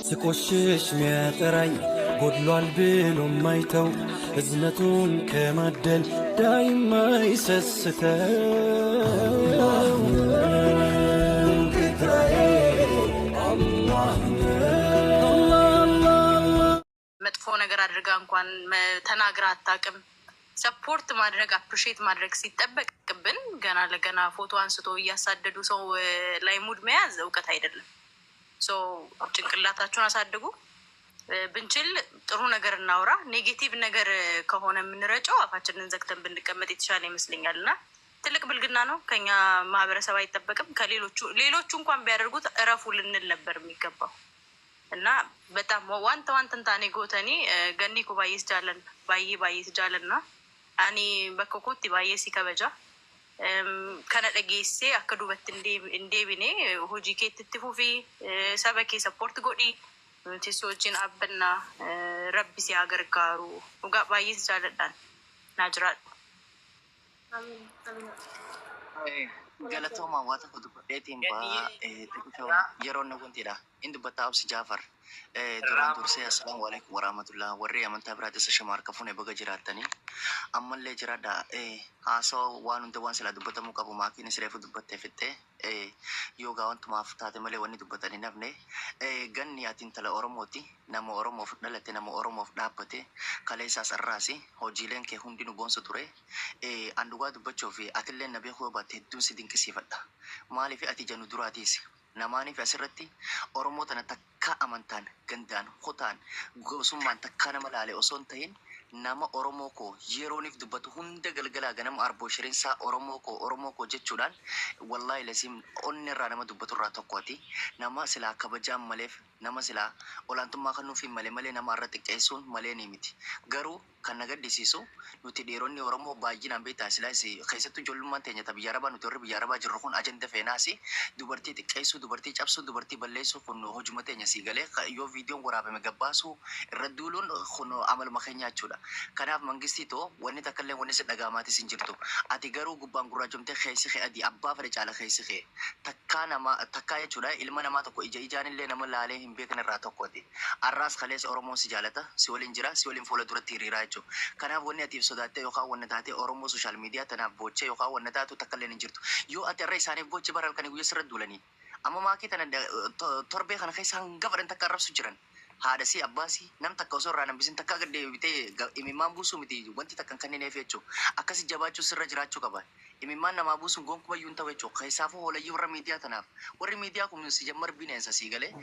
ስቆሽሽ ሚያጠራኝ ጎድሏል ብሎ ማይተው እዝነቱን ከማደል ዳይማ ይሰስተው መጥፎ ነገር አድርጋ እንኳን ተናግራ አታውቅም። Support ማድረግ፣ appreciate ማድረግ ሲጠበቅብን ገና ለገና ፎቶ አንስቶ እያሳደዱ ሰው ላይ ሙድ መያዝ እውቀት አይደለም። So ጭንቅላታችሁን አሳድጉ። ብንችል ጥሩ ነገር እናውራ። Negative ነገር ከሆነ የምንረጨው አፋችንን ዘግተን ብንቀመጥ የተሻለ ይመስለኛል። እና ትልቅ ብልግና ነው፣ ከኛ ማህበረሰብ አይጠበቅም። ከሌሎቹ ሌሎቹ እንኳን ቢያደርጉት እረፉ ልንል ነበር የሚገባው። እና በጣም wanta wanta hin taane gootanii. Ganni koo, baay'ee si jaallanna, baay'ee baay'ee si jaallanna. Ani bakka kootti baay'ee si kabaja. Kana dhageessee akka duubatti hin deebine hojii keetti itti fufii, saba kee support godhi. Nuti si wajjin dhaabbannaa. Rabbi si haa gargaaru. Dhugaa baay'ee si jaalladhaan, naa jiraadhu. Galatooma, waa tokko dubbadheetiin ba'aa xiqqoo yeroo na wantidha. Inni dubbataa Obsi Jaafar. Duraan dursee assalaamu alaikum warahmatullah. Warri amantaa biraatis shama harka fuune, baga jiraattanii. Ammallee jiraadha. Haasawaa waan hunda waan silaa dubbatamuu qabu maakiin reefu dubbattee fixxee yoogaa wantumaaf taate malee wanni dubbatan hin hafne. Ganni ati intala Oromooti. Nama Oromoof dhalate, nama Oromoof dhaabbate, kaleessaas irraas hojiileen kee hundinuu boonsa ture. An dhugaa dubbachuu fi atillee na beekuu baatte hedduun si dinqisiifadha. Maaliif ati janu duraatiis namaaniif asirratti Oromoo tana takka amantaan, gandaan, kutaan, gosummaan takka nama laale osoo hin ta'in, nama Oromoo koo yerooniif dubbatu hunda galgalaa ganama arboo shirinsaa Oromoo koo, Oromoo koo jechuudhaan, wallaahi lasiim, onni irraa nama dubbatu irraa tokkooti. Nama silaa kabajaan maleef, nama silaa olaantummaa kennuufi malee malee nama irra xiqqeessuun malee ni miti. Garuu kan na gaddisiisu nuti dhiironni Oromoo baay'inaan beektaa silaa keessattuu ijoollummaan teenya ta biyya Arabaa, nuti warri biyya Arabaa jirru kun ajanda feenaasi dubartii xiqqeessuu, dubartii cabsuu, dubartii balleessuu kun hojuma teenya sii galee, yoo viidiyoon waraabame gabbaasuu irra duuluun kun amaluma keenya jechuudha. Kanaaf mangistii too, wanni takka illee wanni si dhagaamaatis hin jirtu. Ati garuu gubbaan gurraachomtee keessi kee adii, abbaa fedhe caala keessi kee. Takkaa nama takkaa jechuudha ilma namaa tokko ija ijaan illee nama laalee hin beekne irraa tokkooti. Arraas kaleessa Oromoon si jaalata, si waliin jira, si waliin fuula duratti hiriiraa jechuudha. Kanaaf wanni ati sodaattee yookaan wanna taatee Oromoo social media tanaaf boochee yookaan wanna taatu takka illee hin jirtu. Yoo ati irra isaaniif booche bara halkanii guyyaa sirra duulanii. Amma maakii tana torbee kana keessa hanga fedhan takka arrabsu jiran. Haadha si abbaa si nam takka osoo irraa nambisin takka gad deebitee imimmaan buusuu miti wanti takka hin kennineef jechuudha. Akkasi jabaachuu sirra jiraachuu qaba. Imimmaan namaa buusuun gonkumayyuu hin ta'u jechuudha. Keessaafuu hoolayyii warra miidiyaa tanaaf. Warri miidiyaa kun si jammar bineensa sii galee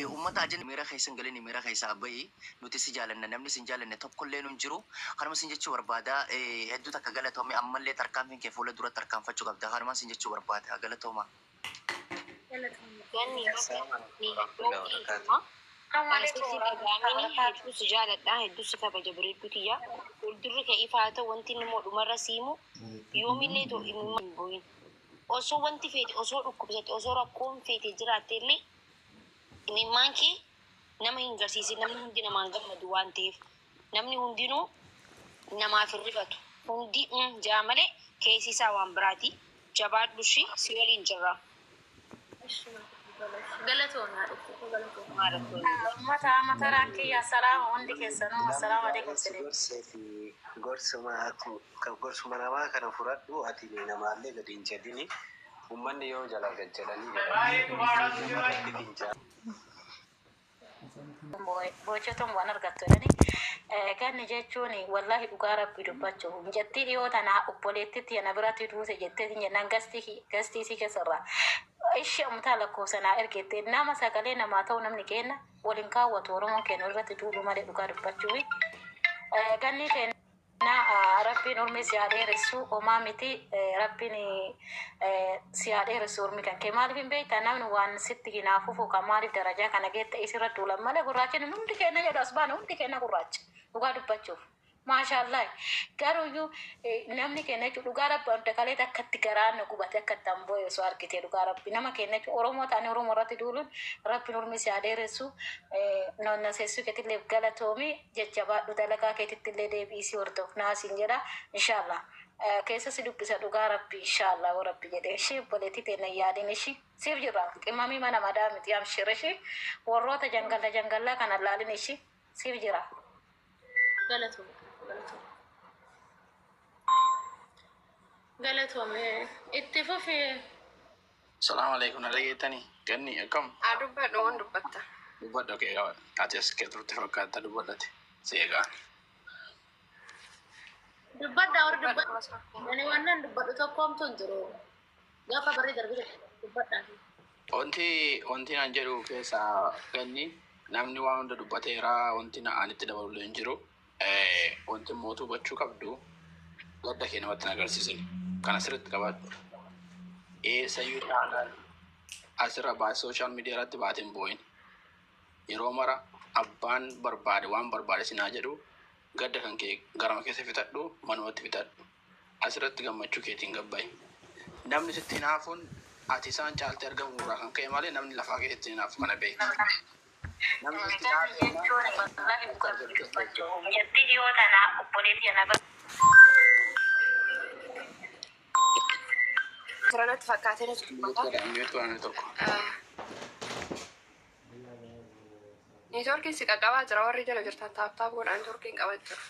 uummata ajan miira keessa hin galin, miira keessaa bahi. Nuti si jaalanna, namni si hin jaalanne tokkollee nu hin jiru. Kanuma sin jechuu barbaada. Hedduu takka galatoome, ammallee tarkaanfiin kee fuula dura tarkaanfachuu qabda. Kanuma sin jechuu barbaada. Galatooma. Ganni bakka sitti dhaga'amini, hedduu si jaaladha, hedduu si kabaja, bareedduu tiyya. Fuuldurri kee ifaa ta'u, wanti inni immoo dhumarra siimu yoomillee ta'u imimmaan hin bu'in. Osoo wanti feete, osoo dhukkubsatte, osoo rakkoon feete jiraatte illee imimmaan kee nama hin garsiisin. Namni hundi namaan gammadu waan ta'eef, namni hundinuu namaaf hin rifatu. Hundi jaa malee keessi isaa waan biraati. Jabaadhu, ishii si waliin jirra. Galatoomii, haadha galatoomii. Maaratoon. Ummata mataraan kiyya, salaama hundi keessanuu, assalaamu alaikum. Si Sile. gorsee fi gorsuma gorsuma namaa kana fudhadhu. Ati namaallee gadi hin jedhini. Uummanni yoo jala gad jedhanii jedhanii nama itti fincaa'u. Bocotuun waan argattu jedhani. Ganni jechuun wallaahi dhugaa rabbi dubbachuu jettii dhiyoo tana obboleettitti na biratti duute jettee jennaan gastii isii keessarraa ishee umtaa lakkoofsa naa ergette. Nama sagalee namaa ta'u namni kenna waliin kaawwatu, Oromoon keenya irratti duulu malee dhugaa dubbachuufi. Ganni keenya, rabbiin urmii si haa dheeressu, homaa miti, rabbiin si haa dheeressu urmii kan kee. Maaliif hin beektaa? Namni waan sitti hinaafuuf kan maaliif darajaa kana geette isirra duulan malee gurraachin hundi keenya jedhu as baane, hundi keenya gurraacha dhugaa dubbachuuf. Maashaallah, garuuyyuu namni keenya jechuun dhugaa rabbi adda kaleet akkatti garaan nu gubate, akkatti amboo osoo argite, dhugaa rabbi nama keenya jechuun Oromoo ta'anii Oromoo irratti duuluun. Rabbiin urmii si haa dheeressu, nonnaseessuu keetillee galatoomi, jajjabaadhu, dalagaa keetitti illee deebi'ii si hordofnaa siin jedha inshaallah. Keessa si dubbisa dhugaa Rabbi, inshaallah, yoo Rabbi jedhe. Ishii obboleettii teenya hin yaadin, ishii siif jira. Qimamii mana madaa miti, amshir. Ishii warroota jangalla jangallaa kana laalin, ishii siif jira. Galatoome. Galatoome. Galatoome. Itti fufi. Salaamu alaikum, na dhageettanii? Ganni akkam? Haa, dubbadhu, waan dubbatta. Dubbadhu, kee ati as kee turte fakkaata, dubbadhate si eegaa. Dubbadha, warri dubbadhu. Ani wannan dubbadhu tokko homtuu hin jiru. Gaafa barri darbe dubbadha. Wanti naan jedhu keessaa, ganni, namni waan hunda dubbateera, wanti na anitti dabalu hin jiru. Wanti mootuu hubachuu qabdu, gadda kee namatti hin agarsiisin. Kana sirriitti qabadhu. Eessayyuu taanaan asirra baasee social media irratti baatee hin boo'in. Yeroo mara abbaan barbaade waan barbaade sinaa jedhu, gadda kan kee garama keessa fixadhu, manumatti fixadhu. Asirratti gammachuu keetiin gabba'i. Namni sitti hinaafuun ati isaan caaltee argamu irraa kan ka'e malee namni lafaa keessatti hinaafu, kana beeki. Namni sitti Ganni jechuun wallahi dhugaa dubbachuu mucattii dhiyoo tana obboleettii ana bira Turanatti fakkaatee natti dubbata. Mute godhame tokko. Neetwoorkiin si qaqqabaa jira, warri jala jirtan tap tap godhaa, neetwoorkiin qabaa jira.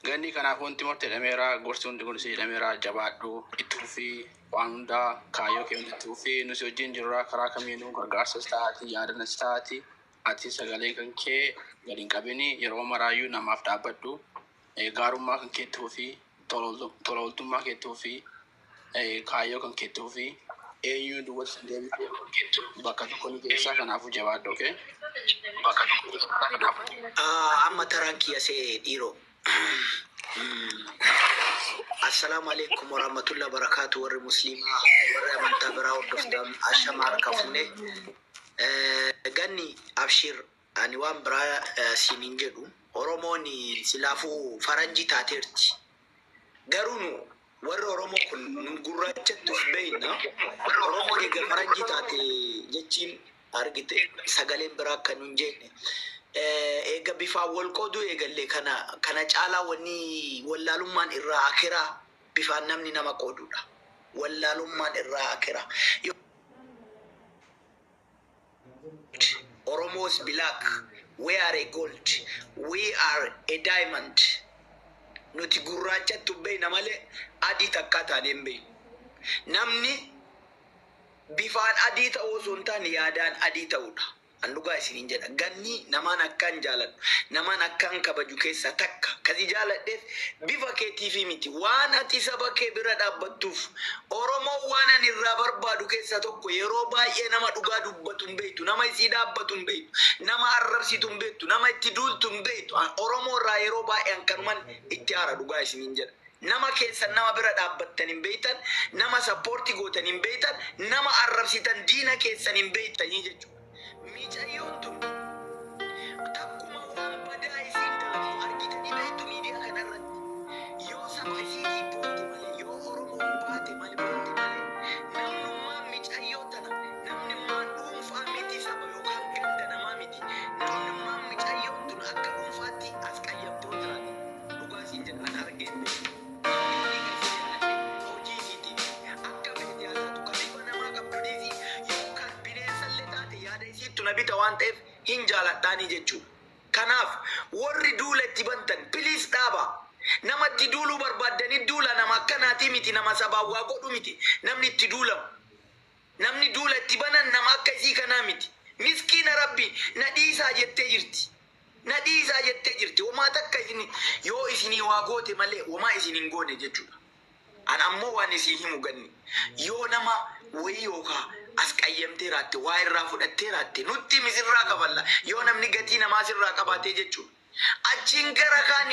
Ganni, kanaaf wanti murte jedhameera, gorsi hundi kun si jedhameera. Jabaadhu, itti fufii, waan hundaa kaayyoo kee hundi itti fufii. Nusi wajjin jirra, karaa kamiinuu gargaarsas taati, yaadanas taati. Ati sagalee kan kee gadi hin qabini, yeroo maraayyuu namaaf dhaabbadhu. Gaarummaa kan kee itti fufii, tola ooltummaa kee itti fufii, kaayyoo kan kee itti fufii. Eenyuun duubatti sin deebisu, bakka tokko ni geessa. Kanaafuu jabaadhu, okay? Bakka tokko ni geessa, kanaafuu. Amma taraan kiyya se'e dhiiroo. Assalaamu alaikum warahmatullahi wabarakatuh, warri musliimaa, warri amantaa biraa hordoftan, ashama harka fuune. Ganni, abshir, ani waan biraa siin hin jedhu. Oromoon silaafuu faranjii taateerti. Garuu nu warri Oromoo kun nu gurraachattuuf beeyna. Oromoon egaa faranjii taate jechiin argite sagaleen biraa akka nun jenne. Eega bifaan wal qooduu eegalle, kana caalaa wanni wallaalummaan irraa akiraa bifaan namni nama qoodudha. Wallaalummaan irraa akiraa. Oromos black, we are a gold, we are a diamond. Nuti gurraachattu beeyna malee adii takkaa taanee hin beeynu. Namni bifaan adii ta'uu osoo hin taane yaadaan adii ta'uudha. An dhugaa isiniin jedha. Ganni namaan akkaan jaaladhu, namaan akkaan kabaju keessaa takka. Kasi jaaladheef bifa keetiifi miti. Waan ati saba kee bira dhaabbattuuf. Oromoon waan ani irraa barbaadu keessaa tokko yeroo baay'ee nama dhugaa dubbatu hin beektu. Nama isii dhaabbatu hin beektu. Nama arrabsitu hin beektu. Nama itti duultu hin beektu. Oromoo irraa yeroo baay'ee an kanuman itti aara, dhugaa isiniin jedha. Nama keessan nama bira dhaabbattan hin beektan, nama support gootan hin beektan, nama arrabsitan diina keessan hin beektanii jechuudha. Miicayyoon tun takkuma waan badaa isiin dalagdu argitanii beektu miidiyaa kanarratti? Yoo saba isiitii boote malee, yoo Oromoo baate malee, boote malee, namnummaan micayyoo tana, namnummaan dhuunfaa miti, saba yookaan ganda namaa miti. Namnummaan micayyoon tun akka dhuunfaatti as qayyamtee jiraate. Dhugaa siin jedha, an argee hin beeku. Inni kasi jaaladhe hojii isiitiif akka feete haa taatu, ka bifa namaa qabdu dhiisi, yookaan bineensallee taate yaada isiittu na bita waan ta'eef hin jaaladhaanii jechuudha. Kanaaf warri duula itti bantan, please dhaaba. Nama itti duuluu barbaaddanii duula, nama akkanaatii miti, nama sabaan waa godhu miti namni itti duulamu. Namni duula itti banan nama akka isii kanaa miti. Miskiina Rabbi, na dhiisaa jettee jirti. Na dhiisaa jettee jirti. Homaa takka isin yoo isinii waa goote malee homaa isin hin goone jechuudha. An ammoo waan isin himu, ganni, yoo nama wayii yookaa as qayyamtee raatte, waa irraa fudhattee raatte, nutti misirraa kafalla, yoo namni gatii namaa sirraa qabaatee jechuudha. Achiin gara kaan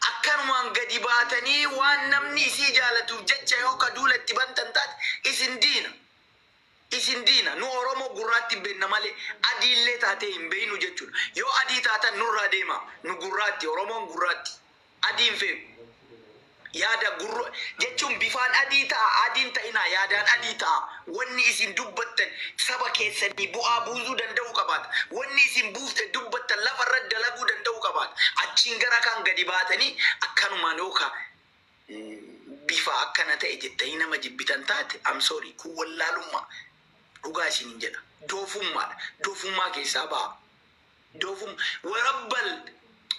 akkanumaan gadi baatanii waan namni isii jaalatuuf jecha yoo ka duula itti bantan taate, isin diina. Isin diina. Nu Oromoo gurraatti hin beekna malee adiillee taatee hin beeknu jechuudha. Yoo adii taatan nurraa deema. Nu gurraatti. Oromoon gurraatti. Adii hin feenu. Yaada gurra jechuun bifaan adii ta'a, adiin ta'inaa, yaadaan adii ta'a. Wanni isin dubbattan saba keessanii bu'aa buusuu danda'uu qabaata. Wanni isin buufte dubbattan lafa irratti dalaguu danda'uu qabaata. baata. Achiin gara kaan gadi baatanii akkanumaan yookaan bifa akkana ta'e jettanii nama jibbitan taate, I'm sorry, kun wallaalummaa dhugaa isiniin jedha. Doofummaadha. Doofummaa keessaa ba'a. Doofum warabbal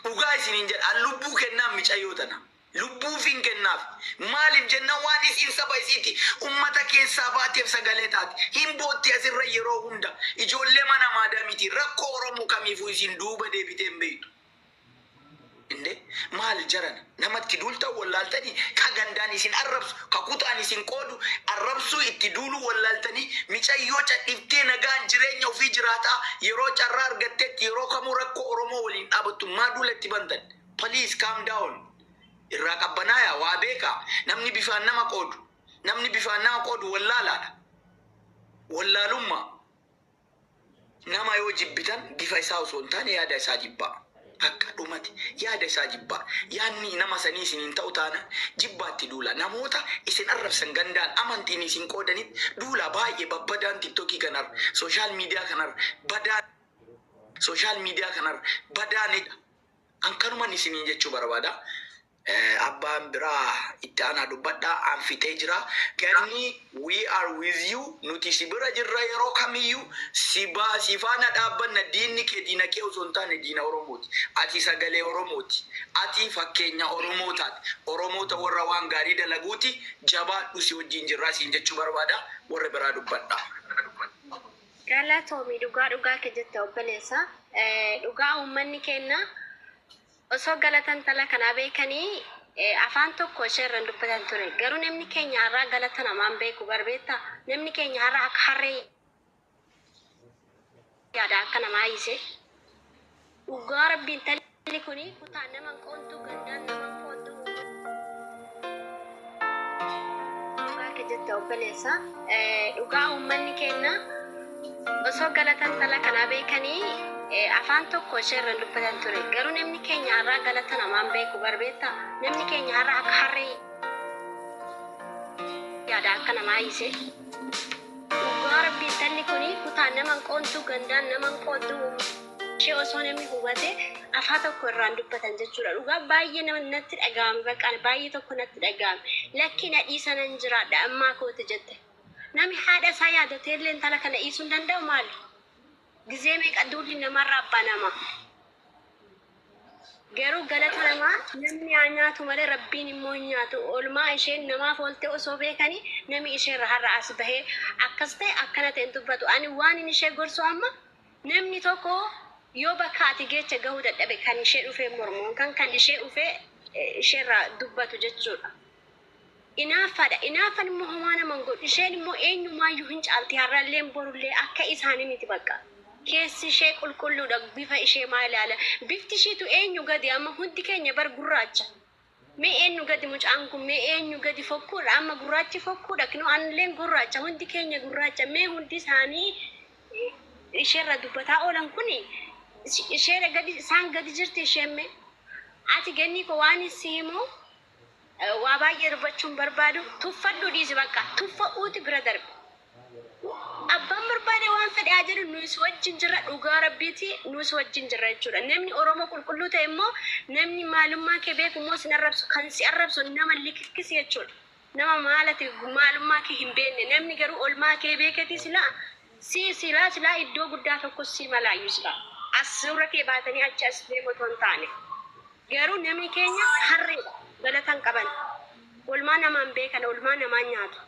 dhugaa isiniin jedha. An lubbuu kennaaf micayyoo tana. Lubbuuf hin kennaaf. Maaliif jennaan waan isiin saba isiiti. Ummata keessaa baateef sagalee taate. Hin bootti asirra yeroo hunda. Ijoollee mana maadamiiti. Rakkoo Oromoo kamiifuu isin duuba deebitee hin beektu. Inde maal jarana namatti duultan wallaaltanii, ka gandaan isin arrabsu, ka kutaan isin qoodu arrabsuu itti duuluu wallaaltanii, micayyoo cadhiftee nagaan jireenya ofii jiraataa yeroo carraa argattetti yeroo kamuu rakkoo Oromoo waliin dhaabattu maa duula itti bantan? Please calm down. Irraa qabbanaaya, waa beekaa. Namni bifaan nama qoodu, namni bifaan nama qoodu wallaalaadha. Wallaalummaa. Nama yoo jibbitan bifa isaa osoo hin taane yaada isaa jibbaa. Bakka dhumate yaada isaa jibbaa. Yaadni nama sanii isin hin ta'u taanaan jibbaatti duula. Namoota isin arrabsan, gandaan amantiin isin qoodanitti duula. Baay'ee babbadaan TikTokii kanarra, social media kanarra badaan, social media kanarra badaanidha. An kanuman isiniin jechuu barbaada. Abbaan biraa itti aanaa dubbadhaa, an fixee jira. Ganni, we are with you. Nuti si bira jirra, yeroo kamiyyuu si baa si faana dhaabbanna. Diinni kee diina kee osoo hin taane diina Oromooti. Ati sagalee Oromooti. Ati fakkeenya Oromootaati. Oromoota warra waan gaarii dalaguuti. Jabaadhu, si wajjin jirraa siin jechuu barbaada. Warra biraa dubbadha. Galatoomi, dhugaa dhugaa kee jette obboleessa. Dhugaa uummanni keenya osoo galata intala kanaa beekanii afaan tokko ishee irra hin dubbatan ture. Garuu namni keenya har'aa galata namaan beeku barbeetta. Namni keenya har'a akka harree yaada, akka namaa hiise. Dhugaa rabbiin intalli kuni kutaan nama hin qoontu, gandaan nama hin qoontu. Dhugaa kee jette obboleessa. Dhugaa uummanni keenya osoo galata intala kanaa beekanii afaan tokko ishee irra hin dubbatan ture. Garuu namni keenya har'aa galata namaan beeku barbeetta. Namni keenya har'a akka harree yaada, akka namaa hiise. Dhugaa rabbiin intalli kuni kutaan nama hin qoontu, gandaan nama hin qoontu. Ishee osoo namni hubate afaan tokko irraan dubbatan jechuudha. Dhugaa baay'ee nama natti dhaga'ame, bakka baay'ee tokko natti dhaga'ame. Lakki na dhiisanan jiraadha ammaa kooti jette. Namni haadha isaa yaadatee illee intala kana dhiisuu hin danda'u maali? Gizee meeqa duulli namarraa banama. Garuu galata namaa namni haa nyaatu malee rabbiin immoo hin nyaatu. Oolmaa isheen namaaf oolte osoo beekanii namni isheerra har'a as bahee akkas ta'e akkana ta'e hin dubbatu. Ani waan inni ishee gorsu, amma namni tokko yoo bakka ati geecha gahuu dadhabe kan ishee dhufee mormu yookaan kan ishee dhufee isheerraa dubbatu jechuudha. Inaaffaadha. Inaaffan immoo homaa nama hin godhu. Isheen immoo eenyumaayyuu hin caalti. Har'allee borullee akka isaanii miti bakka. Keessi ishee qulqulluudha. Bifa ishee maa ilaala? Bifti ishiitu eenyu gadi? Amma hundi keenya bar gurraacha. Mee eenyu gadi mucaan kun? Mee eenyu gadi fokkuudha? Amma gurraachi fokkuudha. Kinoo anilleen gurraacha. Hundi keenya gurraacha. Mee hundi isaanii isheerra dubbataa oolan kuni isheerra gadi, isaan gadi jirti isheen mee? Ati gannii koo, waan si himu waa baay'ee dubbachuun barbaadu, tuffadhu dhiisi, bakka tuffa'uuti bira darbe. Abbaan barbaade waan fedhe haa jedhu, nuyi si wajjin jirra, dhugaa rabbiiti nuyi si wajjin jirra jechuudha. Namni Oromoo qulqulluu ta'e immoo, namni maalummaa kee beeku immoo sin arrabsu. Kan si arrabsu nama likikkisi jechuudha. Nama maalati maalummaa kee hin beekne. Namni garuu olmaa kee beeketi silaa si silaa iddoo guddaa tokko si malaayyuu silaa. As suura kee baatanii achi as deemu otoo hin taane. Garuu namni keenya harreedha. Galata hin qaban. Olmaa namaan beekan, olmaa namaan nyaatu.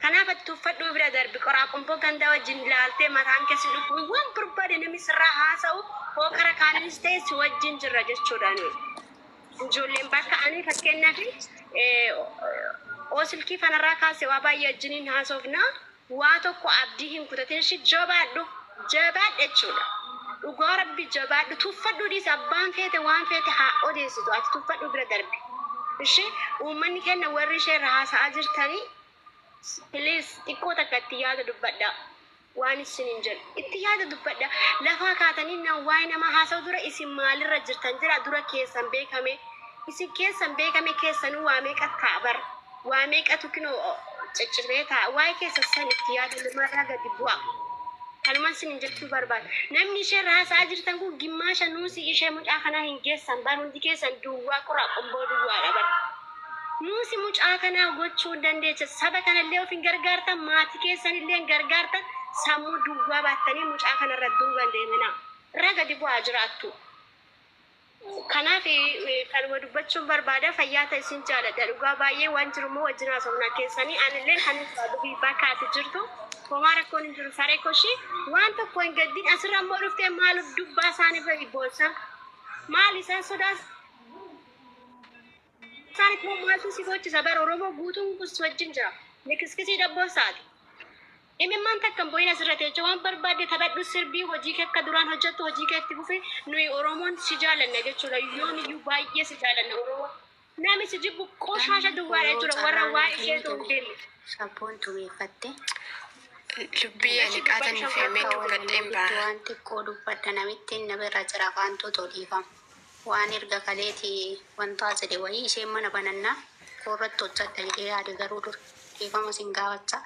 Kanaaf ati tuffadhuu bira darbi. Qoraa qomboo gandaa wajjin ilaaltee mataan keessi dhukkubi, waan barbaade namni sirraa haasa'u hoo kara kaanis ta'e si wajjin jirra jechuudha nuyi. Ijoolleen bakka ani fakkeenyaaf oo silkii fanarraa kaase waa baay'ee wajjiniin haasofna, waa tokko abdii hin kutatin, ishii jabaadhu, jabaadhu jechuudha. Dhugaa rabbi jabaadhu, tuffadhu dhiisi, abbaan feete waan feete haa odeessitu, ati tuffadhu bira darbi. Ishee uummanni kenna warri ishee irra haasa'aa jirtanii, please xiqqoo takka itti yaada dubbadha. Waan isin hin jedhu itti yaada dubbadha. Lafaa kaatanii na waa'ee namaa haasa'u dura isin maalirra jirtan jira dura keessan beekame. Isin keessan beekame, keessanuu waa meeqa ta'a bara. Waa meeqatu kinoo cicciree ta'a. Waa'ee keessa san itti yaada namarraa gadi bu'a. Kanuman sin jechuu barbaada. Namni ishee raasaa jirtan kun gimmaasha nuusi ishee mucaa kanaa hin geessan bar hundi keessan duwwaa qoraa qomboo duwwaadha bar. Nuusi mucaa kanaa gochuu hin dandeessa. Saba kanallee of hin gargaartan maatii keessan illee hin gargaartan sammuu duwwaa baattanii mucaa kanarra duuban deeminaa. Irra gadi bu'aa jiraattu. Kanaaf kanuma dubbachuun barbaada fayyaa ta'e isin jaaladha dhugaa baay'ee waan jiru immoo wajjin haasofnaa keessanii anillee kan dubii bakka ati jirtu homaa rakkoon hin jiru saree koshii waan tokko hin gaddin asirra immoo dhuftee maal dubbaa isaanii fa'i boonsa maal isaan sodaa isaaniif immoo maaltu si gochisa bara Oromoo guutuun kun si wajjin jira likiskisii dabboo isaati. Imimmaan takka hin bo'in asirra teecha waan barbaadde taphadhu sirbii hojii kee akka duraan hojjettu hojii kee itti fufi nuyi Oromoon si jaalanna jechuudha yoomiyyuu baay'ee si jaalanna Oromoon. Nami si jibbu qoshaasha Ganni duwwaadha koo yoo jechuudha warra carraa waa'ee naa isheetu hin kennite beekne. sabboontu beeffatte. Lubbiyyee Eshi ani qaatan dubbadhu feemee Akka shamarran. dubbadheen waliin ba'a. waan xiqqoo dubbadha namitti na bira jira afaan tuutu dhiifama. Waan erga kaleeti wanta jedhe wayii isheen mana banannaa koorratti hojjedha jedhee yaade garuu dur dhiifama sin gaafachaa.